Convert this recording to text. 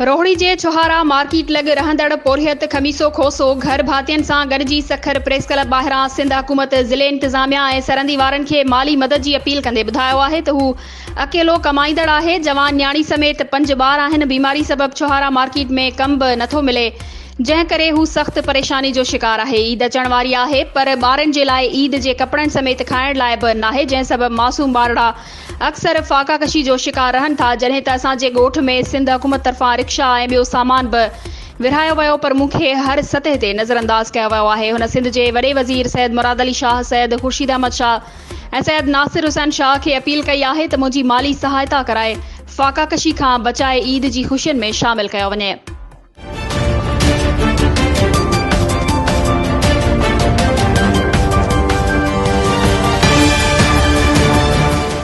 روهڙي جي ڇهارا مارڪيٽ لڳ رهندڙ پورهيت خميسو کوسو گهر ڀاتين سان گڏجي سکر پريس ڪلب ٻاهران سنڌ حڪومت، ضلعي انتظاميا ۽ سرندي وارن کي مالي مدد جي اپيل ڪندي ٻڌايو آهي ته هو اڪيلو ڪمائيندڙ آهي، جوان نياڻي سميت پنج ٻار آهن، بيماري سبب ڇهارا مارڪيٽ ۾ ڪم به نٿو ملي، جنهن ڪري هو سخت پريشاني جو شڪار آهي، عيد اچڻ واري آهي پر ٻارن جي لاء عيد جي ڪپڙن سميت کائڻ لاء به ناهي، جنهن سبب معصوم ٻارڙا اڪثر فاقا ڪشي جو شڪار رهن ٿا، جڏهن ته اسان جي ڳوٺ ۾ سنڌ حڪومت طرفان رڪشا ۽ ٻيو سامان به ورهايو ويو پر مون کي هر سطح تي نظرانداز ڪيو ويو آهي، هن سنڌ جي وڏي وزير سيد مراد علي شاهه، سيد خورشيد احمد شاهه ۽ سيد ناصر حسين شاهه کي اپيل ڪئي آهي ته منهنجي مالي سهائتا ڪرائي فاقا ڪشي کان بچائي عيد جي خوشين ۾ شامل ڪيو وڃي.